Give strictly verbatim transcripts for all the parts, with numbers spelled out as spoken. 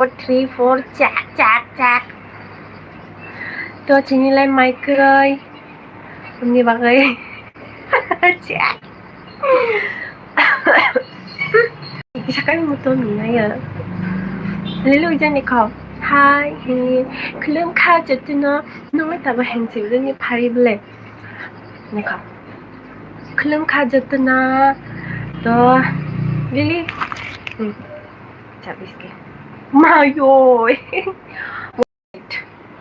Four, three, four, chak, chak, chak. To chini lai mai kwrwi. Umni bagwi. Chak. Kisa kai muto nunaya. Lelu jani kho. Hi, hi. Khulum kha jotono. Nungwi tabo hengsi ni phari ble. Ni kho. Khulum kha jotono. To. Lili. Hmm. Chabis ke. Mayoi.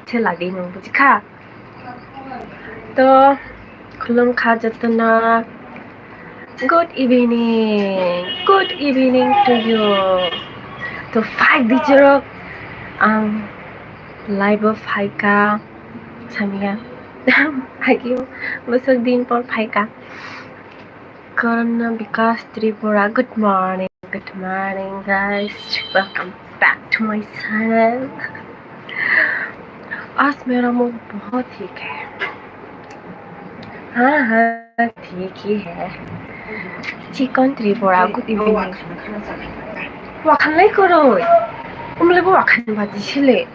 Se lagi nung buji kha. To khulum kha jotono. Good evening. Good evening to you. To five di jorok ang live o phaikha samya. Hagi bosok din por phaikha. Corona Vikas Tripura. Good morning. Good morning, guys. Welcome back to my channel. आज मेरा मूड बहुत ठीक है. हाँ, हाँ, ठीक ही है. Chikon Tripura, good evening. Wakhan lai koroi. Umle bo wakhan baji sile.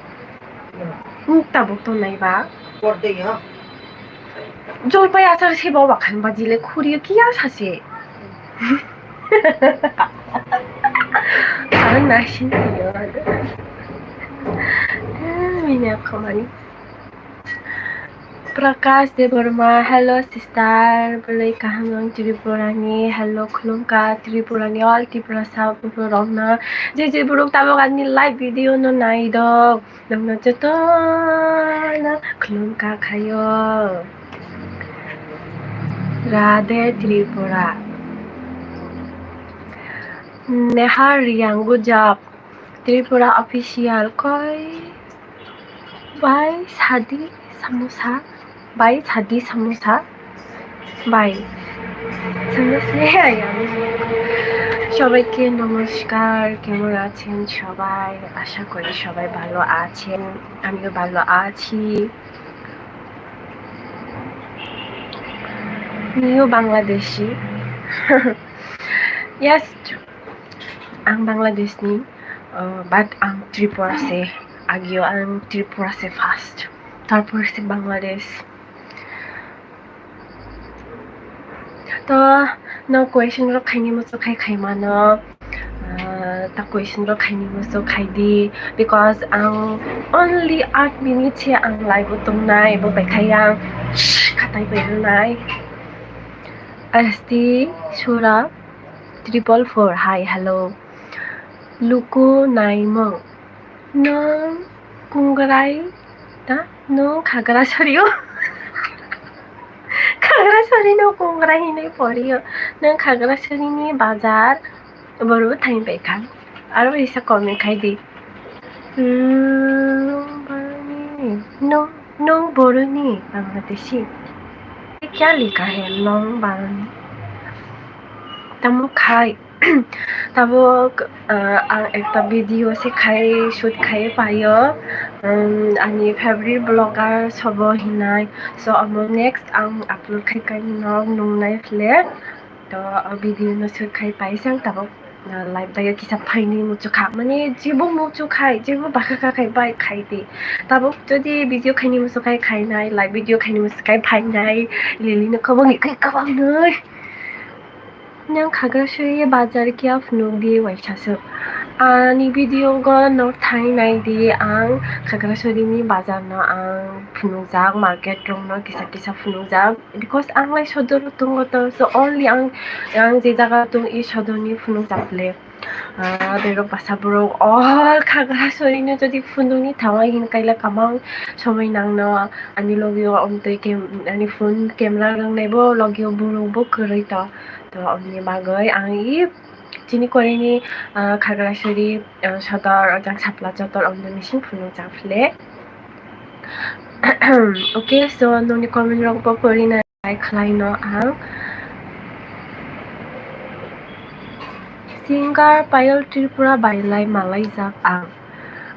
Tabuk to nai ba. Jolpai achar se bo wakhan baji le khuriyo kiya sase. Ang naising tongyo. Mini akhomani. Prakash Debbarma, hello sister, belai kaham ang Tripurani, hello khulumkha Tripurani, all Tripurasa rokno, je je borok tabuk ani live video no nai dok. Nokno jotono khulumkha khayo. Radhe Tripura. Neha Riang, good job. Tripura official koi. Bai sadi samosa. Bai sadi samosa. Bai. সবাইকে নমস্কার, কেমন আছেন সবাই? আশা করি সবাই ভালো আছেন, আমিও ভালো আছি। Niyo Bangladeshi. Yes, ang Bangladesh ni, uh, but ang Tripura se, agio ang Tripura se first, tarpor se Bangladesh. To no question rok khaini muchuk khai khai mano, uh, ta question rok khaini muchuk khai di, because ang only eight minutes se ang live o tongnai, bo bai khai ang khatai bai rwnai. S T Sura triple four, hi, hello. Luku naimung. Nwng kungrai ta? Nwng Khagrasori o? Khagrasori no kungrai hinwi pori o. Nwng Khagrasori ni bazar. Borok bo thani bai kha. Aro kaisa comment khai di. Hmm, nwng boroni, nwng, nwng boroni Bangladeshi. Kya likha hai nwng boroni? Tamo khai. Tabuk, ah, ang ekta video se khai, shoot khai paio. Um, ani favorite vlogger sobo hinai. So, amo next ang upload khai kai no nungnai phle. To, o video no shoot khai pai sang tabuk, ah, live bai kisa phaini muchuk kha. Mane, jebo muchuk khai, jebo baka kha khai bai khai di. Tabuk jodi video khaini muchuk khai khainai, live video khaini muchuk khai phainai, Lili no khobang ni khai khobang nai. Nwng Khagrasori bazar kya phunuk di waisa suk. Ani video go no thai nai di, ang Khagrasori ni bazar no ang phunukjak, market rok no kisa kisa phunukjak, because ang lai sodor o tongo to, so only ang, ang je jaga tong i sodor ni phunukjak le. Ah, berok basa borok all Khagrasori no jodi phunukni thangwi hin kaila kamang somoi nangno ani logi o omtwi kem-, ani phone camera rwngnai bo logi o borok bo kwrwi to. To, omni bagwi ang i chini korini, ah, Khagrasori, ah, sodor, ojang Sapla Chotor, omni mising phunukjak phle. Okay, so nokni comment rok bo porinai khlai no ang. Singer Payal Tripura bai lai malaijak ang.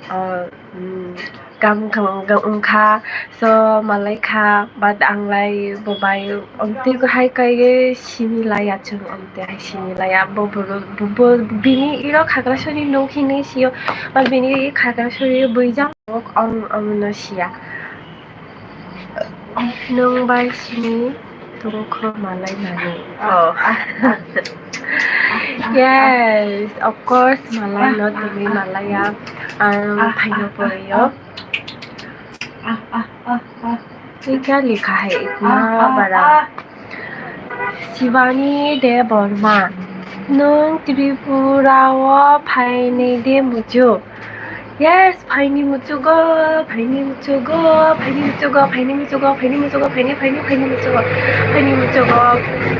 Ah, mm, Kam kam wngkha, so malai kha, but ang lai bo bai omtwi hai kaiye sini laiya, chwng omtwi hai sini laiya, bo bo bo bini iro khakrasoni nuk hinwi sio, but bini khakrasoni buijak nuk, ang ang no siya. Nwng bai sini tongkho malai nani. Oh. Yes, of course, malai no tini malaiya. Ang phaino poriyo. Twi kya likha hai itna bada? Shivani Debbarma, nwng Tripura o phainai de muchuk? Yes, phaini muchugo, phaini muchugo, phaini muchugo, phaini muchugo, phaini muchugo, phaini, phaini, phaini muchugo, phaini muchugo.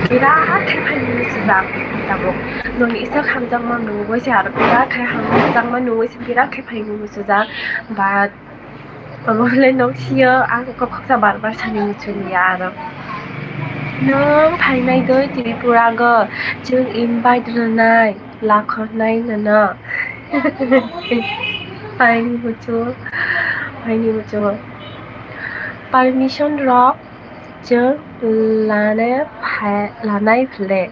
Birat khe phaini muchujak tabuk. Noni isa hamjakma nungwi se aro birat khe hamjakma nungwi se birat khe phaini muchujak. But omo le nok sio, ang kok khoksa bar bar sani muchung ya aro. Nwng phainai doi Tripura go, chwng invite rwnai, lakhornai nono. Phaini muchung, phaini muchung. Permission rok chwng lane phai, lanai phle.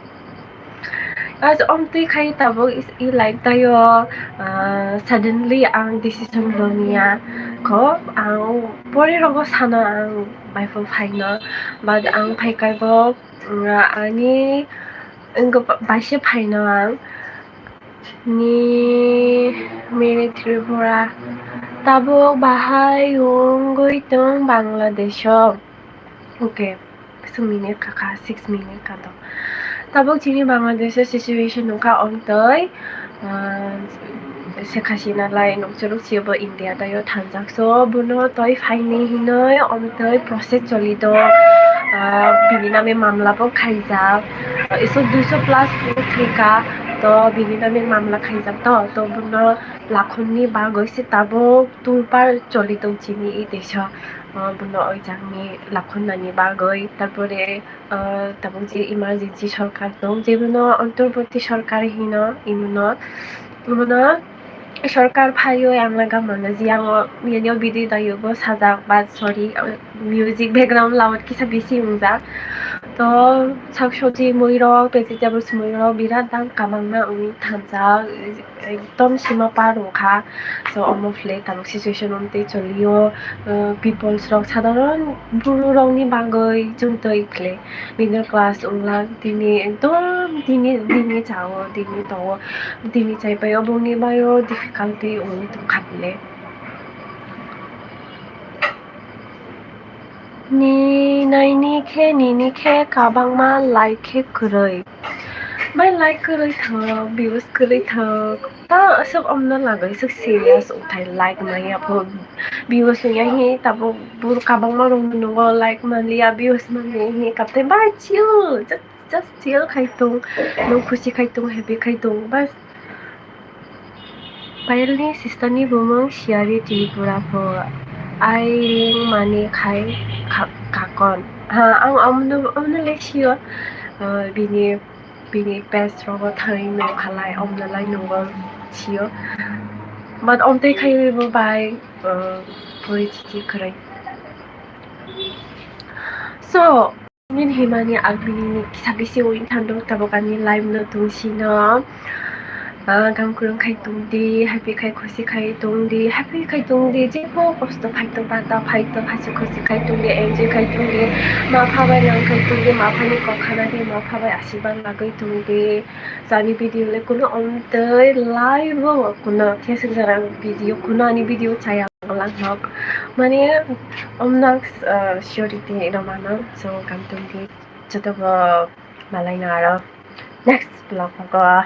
As omtwi khai tabuk is-, i life tayo, ah, suddenly ang decision lonia ko, ang pore rogo sana ang bai phone phaino, but ang phai kai bo, mm, ani wngkha ba-, baise phaino ang ni mini Tripura tabuk bahai wngwi tong Bangladesh o. Okay, six minute kakha, six minute kato. Tabuk chini Bangladesh o situation wngkha omtwi, ah, Sheikh Hasina lai nokchorok chibo India tayo thanjak, so bono toi phaini hinoi omtwi process choli do. Ah, bini name mamla bo khaijak, isu duiso plus bo thwika, to bini name mamla khaijak to, to bono lakhorni bagwi se tabuk tulpar choli tong chini i teisa. Ah, bono oijangni lakhornani bagwi, tarpore, ah, tabuk je emergency sorkar tong, jebono antorborti sorkar hino, imono, imono sorkar phaiwi ang laga mano je ang o miyani o video dayo bo sajak, but sorry, ah, music background loud kisa bisi wngjak. To sak sobji mui rok, vegetables mui rok birat dam kabangma wngwi thangjak. Ekdom sima par wngkha. So, omo phle tabuk situation omtwi choliyo, uh, peoples rok sadharon buru rokni bagwi chumtwi phle middle class wnglak, tini ekdom tini, tini chao, tini tongo, tini chaipai oboni baio difficulty wngwi tongkha phle. Ni naini khe, nini khe kabangma like khe kwrwi. Bai like kwrwi tho, views kwrwi tho. Ta aswk omno lagwi swk serious wngthai like manya pho. Views wngya hi tabuk bur kabangma rok nungo like manliya, views manliya hi kapte bai chill, just, just chill khai tong, nwng khusi khai tong, happy khai tong, bas. Payalni sister ni bumung Siyari Tripura pho. Ai ring mani khai kha-, kakon. Ha, ang amno, amno le sio, ah, bini, bini page rogo thangwi nung khalai, amno lai nungo sio. But omtwi khai bo bai, ah, porichiti kwrwi. So, Nini himani agni kisa bisi wngwi thangdo, tabuk ani life no tungsino, ah, gam kwrwng khai tongdi, happy khai khusi khai tongdi, happy khai tongdi, jebo kosto phaito ba ta phaito, hasi khusi khai tongdi, enjoy khai tongdi, ma pha bai nang khai tongdi, ma phani kok khana di, ma pha bai asirwad lagwi tongdi. Jani video le kuno omtwi live o kuno khe swngjak ang video, kuno ani video chaya lang nok. Mane, om nang, ah, sure tini rw mano, so, kam tongdi, joto bo malai no aro next vlog o.